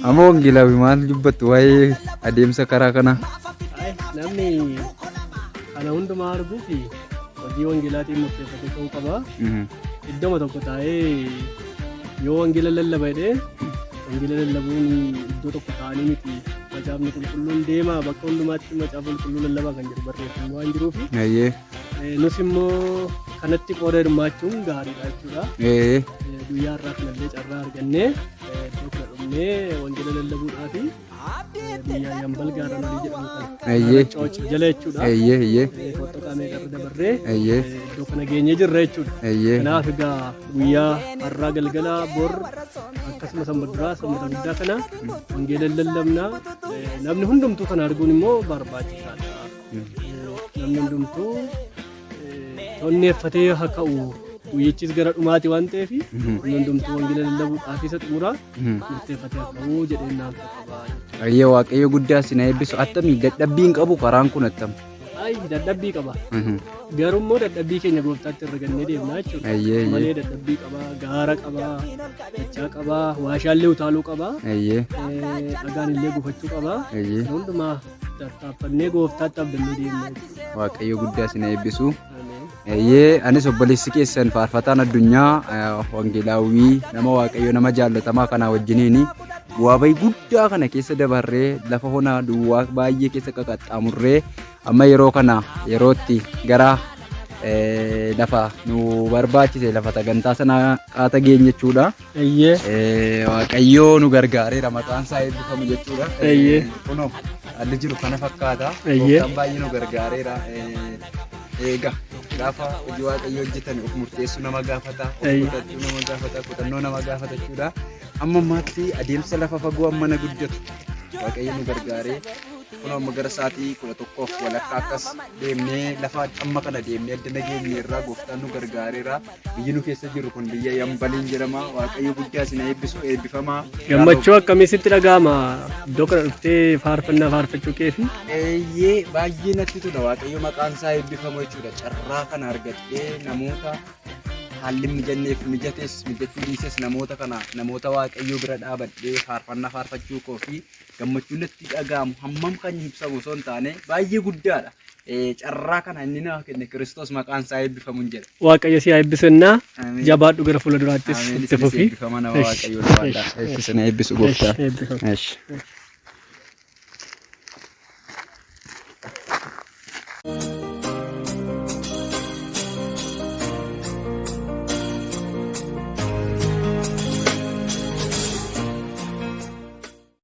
Amma wangeelaawi maal dubbattu waa'ee adeemsa karaa kanaa? Ay, namni kana hundumaa arguuf hojii wangeelaatiin murteeffatee ka'uu qaba. Iddoma tokko taa'ee yoo wangeela lallaba jedhee wangeela lallabuun iddoo tokko taa'anii miti. Macaafni qulqulluun deemaa bakka hundumaatti macaafa qulqulluu lallabaa kan jedhu barreeffamni waan jiruuf nus immoo kanatti qooda hirmaachuun gaariidha jechuudha. Guyyaa har'aa kanallee carraa argannee iddoo kana dhufnee wangeela lallabuudhaafi biyya Yambal gaara marii jedhamu kana. Cooci jala jechuudha. Eeyyee eeyyee. Fottoqaa meeqarra dabarree iddoo kana geenyee jirra jechuudha. Kanaaf egaa guyyaa har'aa galgala bor akkasuma sanbata duraa sanbata guddaa kana wangeela lallabna. Namni hundumtuu kana arguun immoo barbaachisaadha. Namni hundumtuu tonneeffatee haa ka'u. Guyyichis gara dhumaati waan ta'eef namni hundumtuu wangeela lallabuudhaaf isa xumuraa murteeffatee haa ka'u jedheen naamsa qaba jechuudha. Ayyee Waaqayyo guddaa si na eebbisu. Attamii dadhabbii hin qabu karaan kun attam. Ay dadhabbii qaba. Garuu immoo dadhabbii keenya gooftaatti irra gannee deemna jechuudha. Ayyee ayyee. Malee dadhabbii qaba, gaara qaba, dachaa qaba, waashaallee utaaluu qaba, Dhagaan illee gufachuu qaba. Hundumaa tattaaffannee gooftaatti abdannee deemna jechuudha. Waaqayyo guddaa si na eebbisu. Ameen. Eeyyee anis obboleessi keessan faarfataan addunyaa wangeelaawwii nama Waaqayyo nama jaallatamaa kanaa wajjiniin bu'aa bayii guddaa kana keessa dabarree lafa honaa duwwaa baay'ee keessa qaqaxxaamurree amma yeroo kana yerootti gara lafa nu barbaachise lafa sagantaa sanaa qaata geenye jechuudha. Eeyyee. Waaqayyoo nu gargaareera maqaan isaa eebbifamu jechuudha. Eeyyee. Kunoo haalli jiru kana fakkaata. Eeyyee. Gooftaan baay'ee nu gargaareera. Egaa gaafa hojii Waaqayyoo hojjetan of murteessuu nama gaafata, of kutachuu nama gaafata, kutannoo nama gaafata jechuudha. Amma ammaatti adeemsa lafa fagoo amma na guddatu Waaqayyo nu gargaaree kunoo amma gara sa'aatii 11:30 akkas deemnee lafa amma kana deemnee adda nageenye irraa gooftaan nu gargaareera. Biyyi nu keessa jirru kun biyya Yambaliin jedhama. Waaqayyo guddaa isin haa eebbisu eebbifamaa. Gammachuu akkamii sitti dhaga'ama iddoo kana dhuftee faarfannaa faarfachuu keefi? Eeyyee baay'ee natti tola Waaqayyo maqaan isaa eebbifamu jechuudha. Carraa kana argadhee namoota haalli hin mijanneef mijates mijachuu dhiises namoota kana namoota Waaqayyoo bira dhaabadhee faarfannaa faarfachuu koo fi gammachuun natti dhaga'amu hammam kan ibsamu osoo hin taane baay'ee guddaadha. Carraa kana inni naa kenne Kiristoos maqaan isaa eebbifamu hin jedha. Waaqayyo si haa eebbisu ennaa Ameen. jabaadhu gara fuula duraattis Ameen. itti Isinis fufi. eebbifama nama Esh, Waaqayyoo ulfaadha. esh, Esh, isin eebbisu gooftaa. Esh, eebbifama. Esh.